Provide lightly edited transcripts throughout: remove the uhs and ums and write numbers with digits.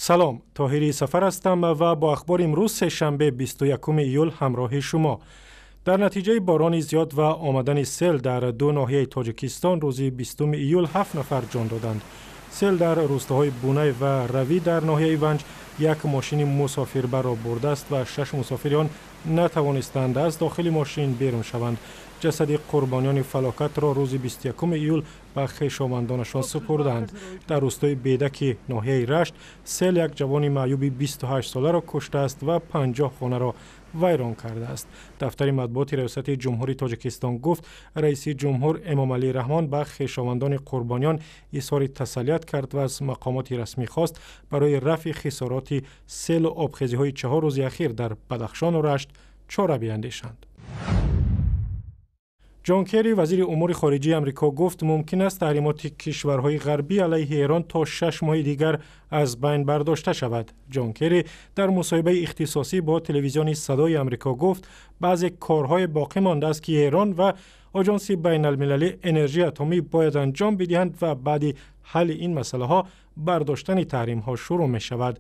Салом, Тоҳири Сафар ҳастам ва бо ахбори имрӯз, сешанбе, 21 июл, ҳамроҳи шумо. Дар натиҷаи борони зиёд ва омадани сел дар ду ноҳияи Тоҷикистон рӯзи 20 июл ҳафт нафар ҷон доданд. Сел дар рӯстаҳои Бунай ва Равӣ дар ноҳияи Ванҷ як мошини мусофирбарро бурдааст ва шаш мусофири он натавонистанд аз дохили мошин берун шаванд. Ҷасади қурбониёни фалокатро рӯзи 21 июл ба хешовандонашон супурданд. Дар рӯстои Бедаки ноҳияи Рашт сел як ҷавони маъюби 28 соларо куштааст ва 50 хонаро вайрон кардааст. Дафтари матбуоти Раёсати Ҷумҳури Тоҷикистон гуфт, раиси ҷумҳур Эмомалӣ Раҳмон ба хешовандони қурбониён изҳори тасаллият кард ва аз мақомоти расмӣ хост, барои рафъи хисороти селу обхезиҳои 4 рӯзи ахир дар Бадахшону Рашт чора биандешанд. Ҷон Керри, вазири умури хориҷии Амрико, гуфт, мумкин аст таҳримоти кишварҳои ғарбӣ алайҳи Эрон то 6 моҳи дигар аз байн бардошта шавад. Ҷон Керри дар мусоҳибаи ихтисосӣ бо телевизиони Садои Амрико гуфт, баъзе корҳое боқӣ мондааст, ки Эрон ва Оҷонси Байналмилалии Энержии Атомӣ бояд анҷом бидиҳанд ва баъди ҳалли ин масъалаҳо бардоштани таҳримҳо шурӯъ мешавад.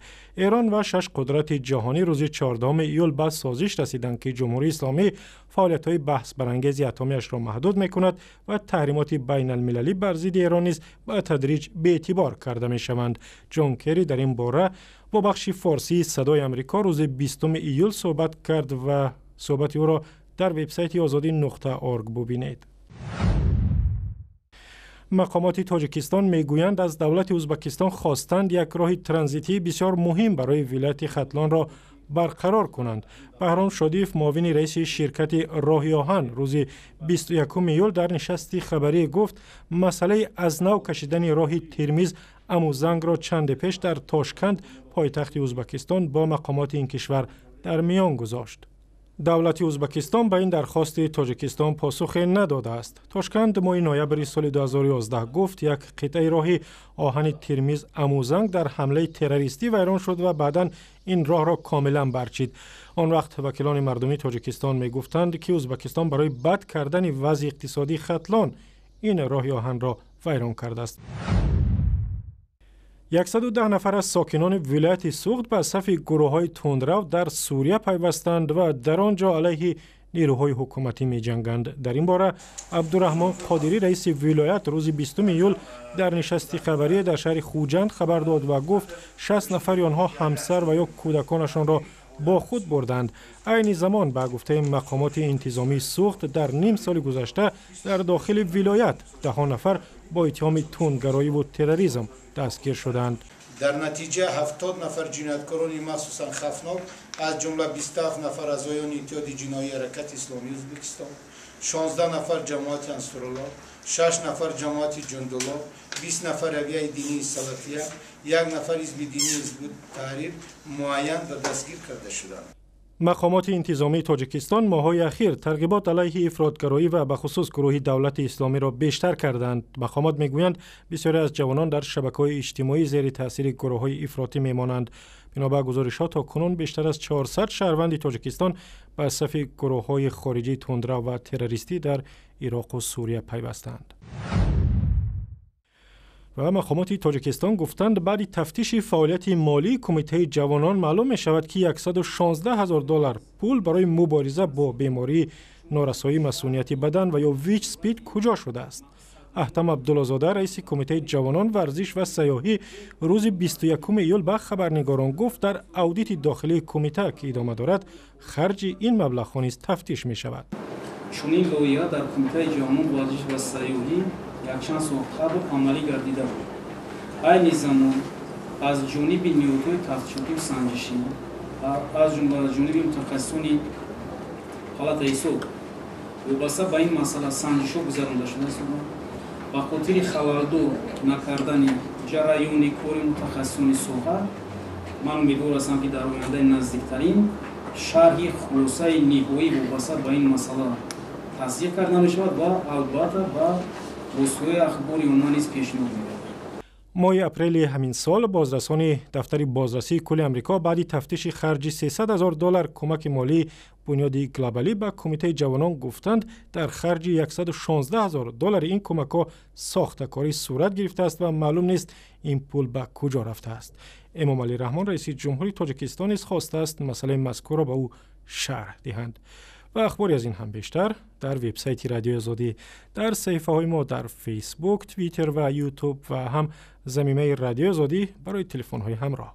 Эрон ва шаш қудрати ҷаҳонӣ рӯзи 14 июл ба созиш расиданд, ки Ҷумҳурии Исломӣ фаъолиятҳои баҳсбарангези атомиашро маҳдуд мекунад ва таҳримоти байналмилалӣ бар зидди Эрон низ ба тадриҷ беэътибор карда мешаванд. Ҷон Керри дар ин бора бо бахши форсии Садои Амрико рӯзи 20 июл суҳбат кард ва суҳбати ӯро дар вебсайти озодӣ.org бубинед. Мақомоти Тоҷикистон мегӯянд, аз давлати Ӯзбекистон хостанд, як роҳи транзитии бисёр муҳим барои вилояти Хатлонро барқарор кунанд. Баҳром Шодиев, муовини раиси ширкати роҳи оҳан, рӯзи 21 июл дар нишасти хабарӣ гуфт, масъалаи аз нав кашидани роҳи Термиз Амузангро чанде пеш дар Тошканд, пойтахти Ӯзбекистон, бо мақомоти ин кишвар дар миён гузошт. Давлати Ӯзбекистон ба ин дархости Тоҷикистон посухе надодааст. Тошканд моҳи ноябри соли 2011 гуфт, як қитъаи роҳи оҳани Термиз Амузанг дар ҳамлаи террористӣ вайрон шуд ва баъдан ин роҳро комилан барчид. Он вақт вакилони мардумии Тоҷикистон мегуфтанд, ки Ӯзбекистон барои бад кардани вазъи иқтисодии Хатлон ин роҳи оҳанро вайрон кардааст. 110 нафар аз сокинони вилояти Суғд ба сафи гурӯҳҳои тундрав дар Сурия пайвастанд ва дар он ҷо алайҳи нерӯҳои ҳукуматӣ меҷанганд. Дар ин бора Абдураҳмон Қодирӣ, раиси вилоят, рӯзи 20 июл дар нишасти хабарие дар шаҳри Хуҷанд хабар дод ва гуфт, 60 нафари онҳо ҳамсар ва ё кӯдаконашонро бо худ бурданд. Айни замон, ба гуфтаи мақомоти интизомии Суғд, дар ним соли гузашта дар дохили вилоят даҳон нафар бо иттиҳоми тундгароиву терроризм дастгир шуданд. Дар натиҷа 70 нафар ҷинояткорони махсусан хавфнок, аз ҷумла 27 нафар аъзоёни Иттиҳоди ҷиноии Ҳаракати Исломии Ӯзбекистон, 16 нафар ҷамоати Ансорулло, 6 нафар ҷамоати Ҷундулло, 20 нафар равияи динии Салафия, як нафар ҳизби динии Ҳизби Таҳрир муайян ва дастгир карда шуданд. Мақомоти интизомии Тоҷикистон моҳҳои ахир тарғибот алайҳи ифротгароӣ ва бахусус гурӯҳи Давлати Исломиро бештар карданд. Мақомот мегӯянд, бисёре аз ҷавонон дар шабакаҳои иҷтимоӣ зери таъсири гурӯҳҳои ифротӣ мемонанд. Бино ба гузоришҳо, то кунун бештар аз 400 шаҳрванди Тоҷикистон ба сафи гурӯҳҳои хориҷии тундрав ва террористӣ дар Ироқу Сурия пайвастанд. Ва мақомоти Тоҷикистон гуфтанд, баъди тафтиши фаъолияти молии Кумитаи ҷавонон маълум мешавад, ки 116 ҳазор доллар пул барои мубориза бо бемории норасоии масунияти бадан ва ё ВИЧ СПИД куҷо шудааст. Аҳтам Абдуллозода, раиси Кумитаи ҷавонон, варзиш ва сайёҳӣ, рӯзи 21 июл ба хабарнигорон гуфт, дар аудити дохилии кумита, ки идома дорад, харҷи ин маблағҳо низ тафтиш мешавад. Чунин лоиҳа дар Кумитаи ҷавонон, варзиш ва сайёҳӣ якчанд сол қабл амалӣ гардида буд. Айни замон аз ҷониби ниҳодҳои тафтишотию санҷишӣ, аз ҷумла аз ҷониби мутахассисони палатаи ҳисоб, вобаста ба ин масъала санҷишҳо гузаронда шуда истоданд. Ба хотири халалдор накардани ҷараёни кори мутахассисони соҳа, ман умедвор ҳастам, ки дар ояндаи наздиктарин шарҳи хулосаи ниҳоӣ вобаста ба ин масъала тасдиқ карда мешавад ва албатта ба воситаҳои ахбори омма низ пешниҳод мегардад. Моҳи апрели ҳамин сол бозрасони дафтари бозрасии кулли Амрико баъди тафтиши харҷи 300 ҳазор доллар кӯмаки молии Бунёди Глобалӣ ба Кумитаи ҷавонон гуфтанд, дар харҷи 116 ҳазор доллари ин кӯмакҳо сохтакорӣ сурат гирифтааст ва маълум нест, ин пул ба куҷо рафтааст. Эмомалӣ Раҳмон, раиси ҷумҳури Тоҷикистон, низ хостааст, масъалаи мазкурро ба ӯ шарҳ диҳанд. Ва ахбори аз ин ҳам бештар дар вебсайти Радиои Озодӣ, дар саҳифаҳои мо дар Фейсбук, Твиттер ва Ютуб ва ҳам замимаи Радиои Озодӣ барои телефонҳои ҳамроҳ.